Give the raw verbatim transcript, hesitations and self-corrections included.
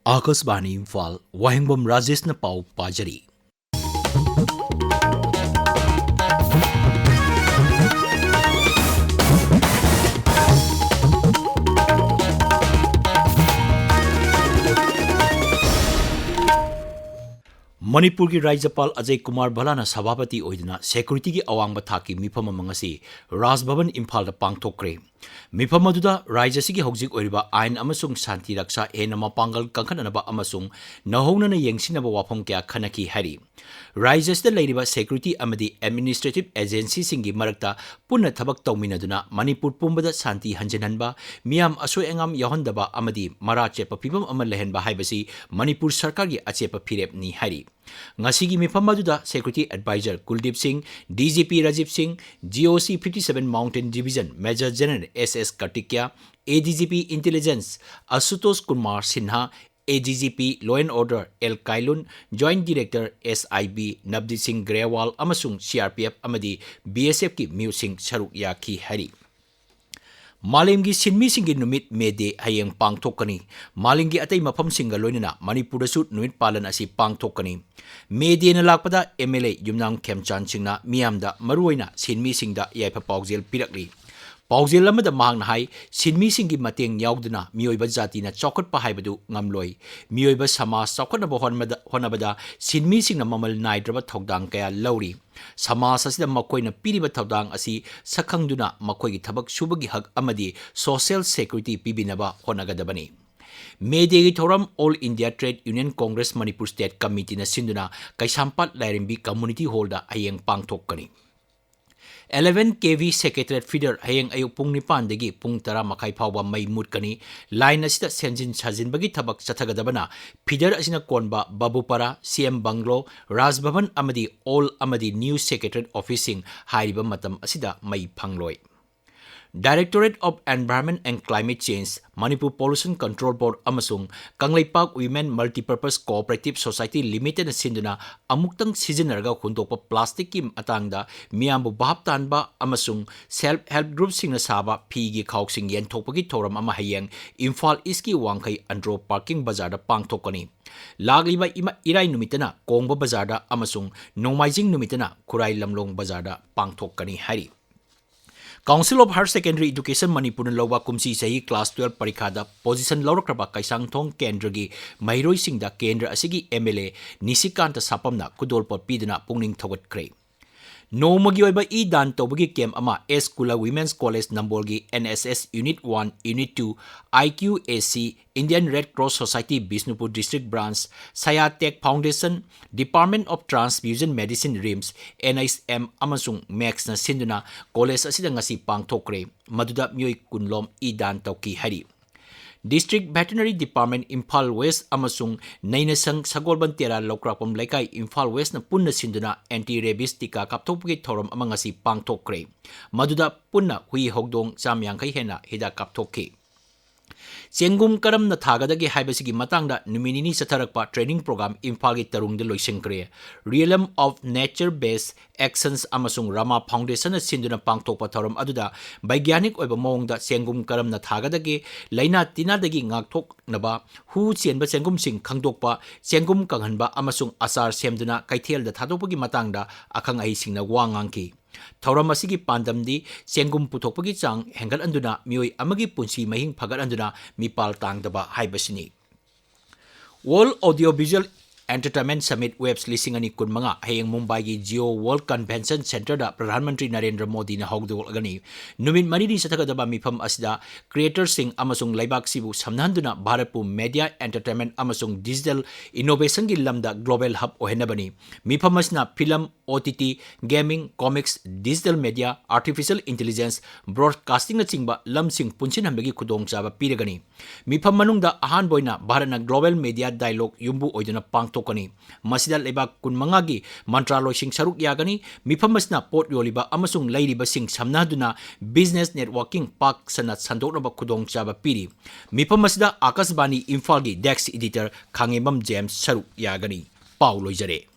ꯑꯥꯀꯥꯁꯕꯥꯅꯤ ꯏꯝꯐꯥꯜ, ꯋꯥꯍꯦꯡꯕꯝ ꯔꯥꯖꯦꯁꯅ ꯄꯥꯎ ꯄꯥꯖꯔꯤ꯫ ꯃꯅꯤꯄꯨꯔꯒꯤ ꯔꯥꯖ꯭ꯌꯄꯥꯜ ꯑꯖꯌ ꯀꯨꯃꯥꯔ ꯚꯂꯥꯅ ꯁꯚꯥꯄꯇꯤ ꯑꯣꯏꯗꯨꯅ ꯁꯦꯀ꯭ꯌꯨꯔꯤꯇꯤꯒꯤ ꯑꯋꯥꯡꯕ ꯊꯥꯛꯀꯤ ꯃꯤꯐꯝ ꯑꯃ ꯉꯁꯤ ꯔꯥꯖ ꯚꯕꯟ ꯏꯝꯐꯥꯜꯗ ꯄꯥꯡꯊꯣꯛꯈ꯭ꯔꯦ꯫ ꯃꯤꯐꯝ ꯑꯗꯨꯗ ꯔꯥꯖ꯭ꯌ ꯑꯁꯤꯒꯤ ꯍꯧꯖꯤꯛ ꯑꯣꯏꯔꯤꯕ ꯑꯥꯏꯟ ꯑꯃꯁꯨꯡ ꯁꯥꯟꯇꯤ ꯔꯛꯁꯥ ꯍꯦꯟꯅ ꯃꯄꯥꯡꯒꯜ ꯀꯟꯈꯠꯅꯅꯕ ꯑꯃꯁꯨꯡ ꯅꯧꯍꯧꯅꯅ ꯌꯦꯡꯁꯤꯟꯅꯕ ꯋꯥꯐꯝ ꯀꯌꯥ ꯈꯟꯅꯈꯤ ꯍꯥꯏꯔꯤ꯫ ꯔꯥꯖ꯭ꯌ ꯑꯁꯤꯗ ꯂꯩꯔꯤꯕ ꯁꯦꯀ꯭ꯌꯨꯔꯤꯇꯤ ꯑꯃꯗꯤ ꯑꯦꯗꯃꯤꯅꯤꯁꯇ꯭ꯔꯦꯇꯤꯚ ꯑꯦꯖꯦꯟꯁꯤꯁꯤꯡꯒꯤ ꯃꯔꯛꯇ ꯄꯨꯟꯅ ꯊꯕꯛ ꯇꯧꯃꯤꯟꯅꯗꯨꯅ ꯃꯅꯤꯄꯨꯔ ꯄꯨꯝꯕꯗ ꯁꯥꯟꯇꯤ ꯍꯟꯖꯤꯟꯍꯟꯕ, ꯃꯤꯌꯥꯝ ꯑꯁꯣꯏ ꯑꯉꯥꯝ ꯌꯥꯎꯍꯟꯗꯕ ꯑꯃꯗꯤ ꯃꯔꯥ ꯆꯦꯠꯄ ꯐꯤꯚꯝ ꯑꯃ ꯂꯩꯍꯟꯕ ꯍꯥꯏꯕꯁꯤ ꯃꯅꯤꯄꯨꯔ ꯁꯔꯀꯥꯔꯒꯤ ꯑꯆꯦꯠꯄ ꯐꯤꯔꯦꯞꯅꯤ ꯍꯥꯏꯔꯤ꯫ ꯉꯁꯤꯒꯤ ꯃꯤꯐꯝ ꯑꯗꯨꯗ ꯁꯦꯀ꯭ꯌꯨꯔꯤꯇꯤ ꯑꯦꯗꯚꯥꯏꯖꯔ ꯀꯨꯜꯗꯤꯞ ꯁꯤꯡ, ꯗꯤ ꯖꯤ ꯄꯤ ꯔꯥꯖꯤꯕ ꯁꯤꯡ, ꯖꯤ ꯑꯣ ꯁꯤ fifty seven Mountain Division Major General S S Kartikeya, A D G P Intelligence Ashutosh Kumar Sinha, A D G P Law and Order L Kailun, joint director S I B ꯅꯕꯗꯤꯠ ꯁꯤꯡ ꯒ꯭ꯔꯦꯋꯥꯜ ꯑꯃꯁꯨꯡ C R P F ꯑꯃꯗꯤ B S ꯑꯦꯐꯀꯤ ꯃꯤꯑꯣꯏꯁꯤꯡ ꯁꯔꯨꯛ ꯌꯥꯈꯤ ꯍꯥꯏꯔꯤ꯫ ꯃꯥꯂꯦꯝꯒꯤ ꯁꯤꯟꯃꯤꯁꯤꯡꯒꯤ ꯅꯨꯃꯤꯠ, ꯃꯦ ꯗꯦ, ꯍꯌꯦꯡ ꯄꯥꯡꯊꯣꯛꯀꯅꯤ꯫ ꯃꯥꯂꯦꯝꯒꯤ ꯑꯇꯩ ꯃꯐꯝꯁꯤꯡꯒ ꯂꯣꯏꯅꯅ ꯃꯅꯤꯄꯨꯔꯗꯁꯨ ꯅꯨꯃꯤꯠ ꯄꯥꯂꯟ ꯑꯁꯤ ꯄꯥꯡꯊꯣꯛꯀꯅꯤ꯫ ꯃꯦ ꯗꯦꯅ ꯂꯥꯛꯄꯗ ꯑꯦꯝ ꯑꯦꯜ ꯑꯦ ꯌꯨꯝꯅꯥꯝ ꯈꯦꯝꯆꯥꯟ ꯁꯤꯡꯅ ꯃꯤꯌꯥꯝꯗ, ꯃꯔꯨꯑꯣꯏꯅ ꯁꯤꯟꯃꯤꯁꯤꯡꯗ ꯌꯥꯏꯐ ꯄꯥꯎꯖꯦꯜ ꯄꯤꯔꯛꯂꯤ꯫ ꯄꯥꯎꯖꯦꯜ ꯑꯃꯗ ꯃꯍꯥꯛꯅ ꯍꯥꯏ, ꯁꯤꯟꯃꯤꯁꯤꯡꯒꯤ ꯃꯇꯦꯡ ꯌꯥꯎꯗꯅ ꯃꯤꯑꯣꯏꯕ ꯖꯥꯇꯤꯅ ꯆꯥꯎꯈꯠꯄ ꯍꯥꯏꯕꯗꯨ ꯉꯝꯂꯣꯏ꯫ ꯃꯤꯑꯣꯏꯕ ꯁꯃꯥꯖ ꯆꯥꯎꯈꯠꯅꯕ ꯍꯣꯠꯅꯕꯗ, ꯍꯣꯠꯅꯕꯗ ꯁꯤꯟꯃꯤꯁꯤꯡꯅ ꯃꯃꯜ ꯅꯥꯏꯗ꯭ꯔꯕ ꯊꯧꯗꯥꯡ ꯀꯌꯥ ꯂꯧꯔꯤ꯫ ꯁꯃꯥꯖ ꯑꯁꯤꯗ ꯃꯈꯣꯏꯅ ꯄꯤꯔꯤꯕ ꯊꯧꯗꯥꯡ ꯑꯁꯤ ꯁꯛꯈꯪꯗꯨꯅ ꯃꯈꯣꯏꯒꯤ ꯊꯕꯛ ꯁꯨꯕꯒꯤ ꯍꯛ ꯑꯃꯗꯤ social security ꯄꯤꯕꯤꯅꯕ ꯍꯣꯠꯅꯒꯗꯕꯅꯤ꯫ ꯃꯦ ꯗꯦꯒꯤ ꯊꯧꯔꯝ All India Trade Union Congress Manipur State Committeeꯅ ꯁꯤꯟꯗꯨꯅ ꯀꯩꯁꯥꯝꯄꯥꯠ ꯂꯥꯏꯔꯦꯝꯕꯤ Community Hallꯗ ꯍꯌꯦꯡ ꯄꯥꯡꯊꯣꯛꯀꯅꯤ꯫ Eleven K V Secretariat feeder ꯍꯌꯦꯡ ꯑꯌꯨꯛ ꯄꯨꯡ ꯅꯤꯄꯥꯟꯗꯒꯤ ꯄꯨꯡ ꯇꯔꯥ ꯃꯈꯥꯏ ꯐꯥꯎꯕ ꯃꯩ ꯃꯨꯠꯀꯅꯤ꯫ Line ꯑꯁꯤꯗ ꯁꯦꯝꯖꯤꯟ ꯁꯥꯖꯤꯟꯕꯒꯤ ꯊꯕꯛ ꯆꯠꯊꯒꯗꯕꯅ feeder ꯑꯁꯤꯅ ꯀꯣꯟꯕ ꯕꯥꯕꯨꯄꯥꯔꯥ, ꯁꯤ ꯑꯦꯝ ꯕꯪꯒ꯭ꯂꯣ, ꯔꯥꯖ ꯚꯕꯟ ꯑꯃꯗꯤ Old ꯑꯃꯗꯤ New Secretariat officeꯁꯤꯡ ꯍꯥꯏꯔꯤꯕ ꯃꯇꯝ ꯑꯁꯤꯗ ꯃꯩ ꯐꯪꯂꯣꯏ꯫ Directorate of Environment and Climate Change, Manipur Pollution Control Board ꯑꯃꯁꯨꯡ Kangleipak Women Multipurpose Cooperative Society Limitedꯅ ꯁꯤꯟꯗꯨꯅ ꯑꯃꯨꯛꯇꯪ ꯁꯤꯖꯤꯟꯅꯔꯒ ꯍꯨꯟꯗꯣꯛꯄ ꯄ꯭ꯂꯥꯁꯇꯤꯛꯀꯤ ꯃꯇꯥꯡꯗ ꯃꯤꯌꯥꯝꯕꯨ ꯚꯥꯞ ꯇꯥꯍꯟꯕ ꯑꯃꯁꯨꯡ Self Help Groupꯁꯤꯡꯅ ꯁꯥꯕ ꯐꯤꯒꯤ ꯈꯥꯎꯁꯤꯡ ꯌꯦꯟꯊꯣꯛꯄꯒꯤ ꯊꯧꯔꯝ ꯑꯃ ꯍꯌꯦꯡ ꯏꯝꯐꯥꯜ ꯏꯁꯀꯤ ꯋꯥꯡꯈꯩ ꯑꯟꯗ꯭ꯔꯣ ꯄꯥꯔꯀꯤꯡ ꯕꯖꯥꯔꯗ ꯄꯥꯡꯊꯣꯛꯀꯅꯤ꯫ ꯂꯥꯛꯂꯤꯕ ꯏꯃ-, ꯏꯔꯥꯏ ꯅꯨꯃꯤꯠꯇꯅ ꯀꯣꯡꯕ ꯕꯖꯥꯔꯗ ꯑꯃꯁꯨꯡ ꯅꯣꯡꯃꯥꯏꯖꯤꯡ ꯅꯨꯃꯤꯠꯇꯅ ꯈꯨꯔꯥꯏ ꯂꯝꯂꯣꯡ ꯕꯖꯥꯔꯗ ꯄꯥꯡꯊꯣꯛꯀꯅꯤ ꯍꯥꯏꯔꯤ꯫ Council of Higher Secondary Education ꯃꯅꯤꯄꯨꯔꯅ ꯂꯧꯕ ꯀꯨꯝꯁꯤ ꯆꯍꯤ class twelve ꯄꯔꯤꯈꯥꯗ position ꯂꯧꯔꯛꯈ꯭ꯔꯕ ꯀꯩꯁꯥꯡꯊꯣꯡ ꯀꯦꯟꯗ꯭ꯔꯒꯤ ꯃꯍꯩꯔꯣꯏꯁꯤꯡꯗ ꯀꯦꯟꯗ꯭ꯔ ꯑꯁꯤꯒꯤ MLA ꯅꯤꯁꯤꯀꯥꯟꯇ ꯁꯥꯄꯝꯅ ꯈꯨꯗꯣꯜꯄꯣꯠ ꯄꯤꯗꯨꯅ ꯄꯨꯛꯅꯤꯡ ꯊꯧꯒꯠꯈ꯭ꯔꯦ꯫ ꯅꯣꯡꯃꯒꯤ ꯑꯣꯏꯕ ꯏ ꯗꯥꯟ ꯇꯧꯕꯒꯤ camp ꯑꯃ ꯑꯦꯁ ꯀꯨꯂ Women's College ꯅꯝꯕꯣꯜꯒꯤ NSS Unit one, Unit two, IQAC, Indian Red Cross Society Bishnupur District Branch, Saya Tech Foundation, Department of Transfusion Medicine, RIMS, NHM ꯑꯃꯁꯨꯡ ꯃꯦꯛꯁꯅ ꯁꯤꯟꯗꯨꯅ ꯀꯣꯂꯦꯖ ꯑꯁꯤꯗ ꯉꯁꯤ ꯄꯥꯡꯊꯣꯛꯈ꯭ꯔꯦ꯫ ꯃꯗꯨꯗ ꯃꯤꯑꯣꯏ ꯀꯨꯟ ꯂꯣꯝ ꯏ ꯗꯥꯟ ꯇꯧꯈꯤ ꯍꯥꯏꯔꯤ꯫ District Veterinary Department, Imphal west ꯑꯃꯁꯨꯡ ꯅꯩꯅꯁꯪ ꯁꯒꯣꯜꯕꯟ ꯇꯦꯔꯥ ꯂꯧꯀ꯭ꯔꯥꯛꯄꯝ ꯂꯩꯀꯥꯏ, ꯏꯝꯐꯥꯜ ꯋꯦꯁꯅ ꯄꯨꯟꯅ ꯁꯤꯟꯗꯨꯅ anti rabies ꯇꯤꯀꯥ ꯀꯥꯞꯊꯣꯛꯄꯒꯤ ꯊꯧꯔꯝ ꯑꯃ ꯉꯁꯤ ꯄꯥꯡꯊꯣꯛꯈ꯭ꯔꯦ꯫ ꯃꯗꯨꯗ ꯄꯨꯟꯅ ꯍꯨꯏ ꯍꯧꯗꯣꯡ ꯆꯥꯝ ꯌꯥꯡꯈꯩ ꯍꯦꯟꯅ ꯍꯤꯗꯥꯛ ꯀꯥꯞꯊꯣꯛꯈꯤ꯫ ꯆꯦꯡꯒꯨꯝ ꯀꯔꯝꯅ ꯊꯥꯒꯗꯒꯦ ꯍꯥꯏꯕꯁꯤꯒꯤ ꯃꯇꯥꯡꯗ ꯅꯨꯃꯤꯠ ꯅꯤꯅꯤ ꯆꯠꯊꯔꯛꯄ training program ꯏꯝꯐꯥꯜꯒꯤ ꯇꯔꯨꯡꯗ ꯂꯣꯏꯁꯤꯟꯈ꯭ꯔꯦ꯫ Realm of Nature Based Actions ꯑꯃꯁꯨꯡ ꯔꯃꯥ Foundationꯅ ꯁꯤꯟꯗꯨꯅ ꯄꯥꯡꯊꯣꯛꯄ ꯊꯧꯔꯝ ꯑꯗꯨꯗ ꯕꯩꯒ꯭ꯌꯥꯅꯤꯛ ꯑꯣꯏꯕ ꯃꯑꯣꯡꯗ ꯆꯦꯡꯒꯨꯝ ꯀꯔꯝꯅ ꯊꯥꯒꯗꯒꯦ, ꯂꯥꯏꯅꯥ ꯇꯤꯟꯅꯥꯗꯒꯤ ꯉꯥꯛꯊꯣꯛꯅꯕ, ꯍꯨ ꯆꯦꯟꯕ ꯆꯦꯡꯒꯨꯝꯁꯤꯡ ꯈꯪꯗꯣꯛꯄ, ꯆꯦꯡꯒꯨꯝ ꯀꯪꯍꯟꯕ ꯑꯃꯁꯨꯡ ꯑꯆꯥꯔ ꯁꯦꯝꯗꯨꯅ ꯀꯩꯊꯦꯜꯗ ꯊꯥꯗꯣꯛꯄꯒꯤ ꯃꯇꯥꯡꯗ ꯑꯈꯪ ꯑꯍꯩꯁꯤꯡꯅ ꯋꯥ ꯉꯥꯡꯈꯤ꯫ ꯊꯧꯔꯝ ꯑꯁꯤꯒꯤ ꯄꯥꯟꯗꯝꯗꯤ ꯆꯦꯡꯒꯨꯝ ꯄꯨꯊꯣꯛꯄꯒꯤ ꯆꯥꯡ ꯍꯦꯟꯒꯠꯍꯟꯗꯨꯅ ꯃꯤꯑꯣꯏ ꯑꯃꯒꯤ ꯄꯨꯟꯁꯤ ꯃꯍꯤꯡ ꯐꯒꯠꯍꯟꯗꯨꯅ ꯃꯤꯄꯥꯜ ꯇꯥꯡꯗꯕ ꯍꯥꯏꯕꯁꯤꯅꯤ꯫ World Audio Visual Entertainment Summit Webs ꯂꯤꯁꯤꯡ ꯑꯅꯤ ꯀꯨꯟꯃꯉꯥ ꯍꯌꯦꯡ ꯃꯨꯝꯕꯥꯏꯒꯤ Jio World Convention Centreꯗ Pradhan Mantri Narendra ꯃꯣꯗꯤꯅ ꯍꯧꯗꯣꯛꯂꯒꯅꯤ꯫ ꯅꯨꯃꯤꯠ ꯃꯔꯤꯅꯤ ꯆꯠꯊꯒꯗꯕ ꯃꯤꯐꯝ ꯑꯁꯤꯗ creatorꯁꯤꯡ ꯑꯃꯁꯨꯡ ꯂꯩꯕꯥꯛꯁꯤꯕꯨ ꯁꯝꯅꯍꯟꯗꯨꯅ ꯚꯥꯔꯠꯄꯨ media, entertainment ꯑꯃꯁꯨꯡ digital innovationꯒꯤ ꯂꯝꯗ global hub ꯑꯣꯏꯍꯟꯅꯕꯅꯤ꯫ ꯃꯤꯐꯝ ꯑꯁꯤꯅ film, OTT, gaming, comics, digital media, artificial intelligence, broadcastingꯅꯆꯤꯡꯕ ꯂꯝꯁꯤꯡ ꯄꯨꯟꯁꯤꯟꯍꯟꯕꯒꯤ ꯈꯨꯗꯣꯡꯆꯥꯕ ꯄꯤꯔꯒꯅꯤ꯫ ꯃꯤꯐꯝ ꯃꯅꯨꯡꯗ ꯑꯍꯥꯟꯕ ꯑꯣꯏꯅ ꯚꯥꯔꯠꯅ global media dialogue ꯌꯨꯝꯕꯨ ꯑꯣꯏꯗꯨꯅ ꯄꯥꯡꯊꯣꯛ ꯊꯣꯛꯀꯅꯤ꯫ ꯃꯁꯤꯗ ꯂꯩꯕꯥꯛ ꯀꯨꯟꯃꯉꯥꯒꯤ ꯃꯟꯇ꯭ꯔꯥꯂꯣꯏꯁꯤꯡ ꯁꯔꯨꯛ ꯌꯥꯒꯅꯤ꯫ ꯃꯤꯐꯝ ꯑꯁꯤꯅ ꯄꯣꯠ ꯌꯣꯜꯂꯤꯕ ꯑꯃꯁꯨꯡ ꯂꯩꯔꯤꯕꯁꯤꯡ ꯁꯝꯅꯍꯟꯗꯨꯅ business networking ꯄꯥꯛ ꯁꯟꯅ ꯁꯟꯗꯣꯛꯅꯕ ꯈꯨꯗꯣꯡꯆꯥꯕ ꯄꯤꯔꯤ꯫ ꯃꯤꯐꯝ ꯑꯁꯤꯗ ꯑꯥꯀꯥꯁꯕꯥꯅꯤ ꯏꯝꯐꯥꯜꯒꯤ desk editor ꯈꯥꯉꯦꯝꯕꯝ ꯖꯦꯝꯁ ꯁꯔꯨꯛ ꯌꯥꯒꯅꯤ꯫ ꯄꯥꯎ ꯂꯣꯏꯖꯔꯦ꯫